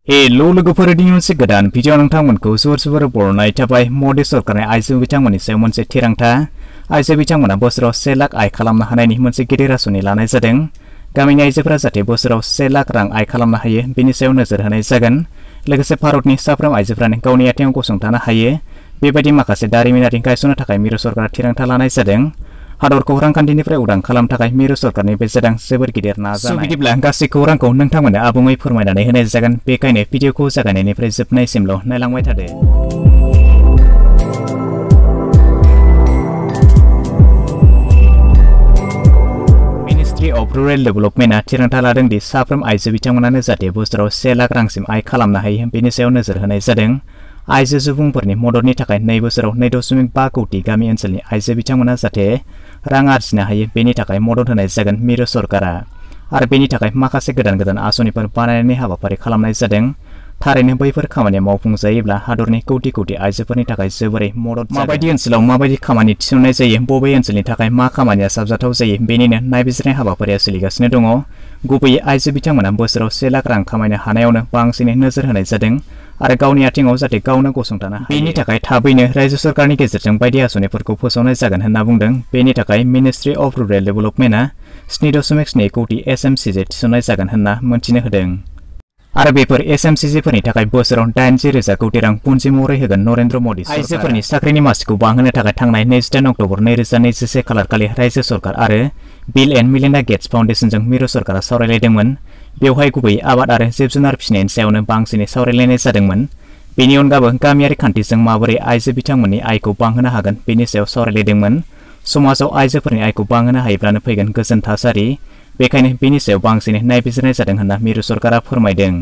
Hello लोगोफोरनि मोनसे गोदान भिडिअ नोंथांमोनखौ जोबोर बरायनाय थाबाय। मदि सरकारनि आइजो बिथांमोननि सायाव मोनसे थिरांथा। आइजो बिथांमोना बोसोराव 1 लाख आय खालामनो हानायनि मोनसे गिदिर आसुनि लानाय जादों। गामिनि आइजोफोरा जाहाथे बोसोराव 1 लाख रां आय खालामनो हायो बेनि सायाव नोजोर होनाय जागोन। लोगोसे भारतनि साफ्रोम आइजोफोरानो गावनि आथिंआव गसंथानो हायो बेबायदि माखासे दारिमिनारि गायसननो थाखाय मिरु सरकारा थिरांथा लानाय जादों। हादरखौ रांखान्थिनिफ्राय उदां खालामनो थाखाय मिरु सरकारनि बे जादों जोबोर गिदिर नाजानाय। बिदिब्ला गासै खौरांखौ नोंथांमोननो आबुङै फोरमायनानै होनाय जागोन। बेखायनो भिडिअखौ जागायनायनिफ्राय जोबनायसिमल' नायलांबाय थादो। मिनिस्ट्रि अफ रुरेल डेभेलपमेन्टआ थिरांथा लादों दि साफ्रोम आइजो बिथांमोनानो जाहाथे बोसोराव 1 लाख रांसिम आय खालामनो हायो बेनि सायाव नोजोर होनाय जादों। आइजो सुबुंफोरनि मददनि थाखाय 2 बोसोराव 2.5 कोटि गामि ओनसोलनि आइजो बिथांमोना जाहाथे रां आरजिनो हायो बेनि थाखाय मदद होनाय जागोन मिरु सरकारा। आरो बेनि थाखाय माखासे गोदान आसनिफोर बानायनायनि हाबाफारि खालामनाय जादों। थारैनो बैफोर खामानिया मावफुंजायोब्ला हादरनि कौटि आइजोफोरनि थाखाय जोबोरै मदद जागोन। माबायदि ओनसोलाव माबायदि खामानि थिसननाय जायो, बबे ओनसोलनि थाखाय मा खामानिया साबजाथाव जायो बेनिनो नायबिजिरनाय हाबाफारिया सोलिगासिनो दङ। गुबैयै आइजो बिथांमोना बोसोराव 1 लाख रां खामायनो हानायावनो बांसिनै नोजोर होनाय जादों आरो गावनि आथिंआव जाहाथे गावनो गसंथानो हायो। बेनि थाखाय थाबैनो रायजो सरकारनि गेजेरजों बायदि आसनिफोरखौ फोसावनाय जागोन होनना बुंदों। बेनि थाखाय मिनिस्ट्रि अफ रुरेल डेभेलपमेन्टआ 7.2 कोटि SMCJ थिसननाय जागोन होनना मोनथिनो होदों। आरो बेफोर SMCJफोरनि थाखाय बोसोराव 80,000 कोटि रां पुन्जि महरै होगोन नरेन्द्र मदि सरकारा। आइजोफोरनि साख्रिनि मासिखौ बांहोनो थाखाय थांनाय 23 अक्ट'बर 2021 खालारखालि रायजो सरकार आरो बिल एन्ड मिलिन्डा गेट्स फाउन्डेसनजों मिरु सरकारा सावरायलायदोंमोन। बेवहाय गुबैयै आबाद आरो जिब-जुनार फिसिनायनि सायावनो बांसिनै सावरायलायनाय जादोंमोन। बेनि अनगाबो गामियारि खान्थिजों माबोरै आइजो बिथांमोननि आयखौ बांहोनो हागोन बेनि सायाव सावरायलायदोंमोन। समाजाव आइजोफोरनि आयखौ बांहोनो हायोब्लानो फैगोन गोजोन थासारि। बेखायनो बेनि सायाव बांसिनै नायबिजिरनाय जादों होनना मिरु सरकारा फोरमायदों।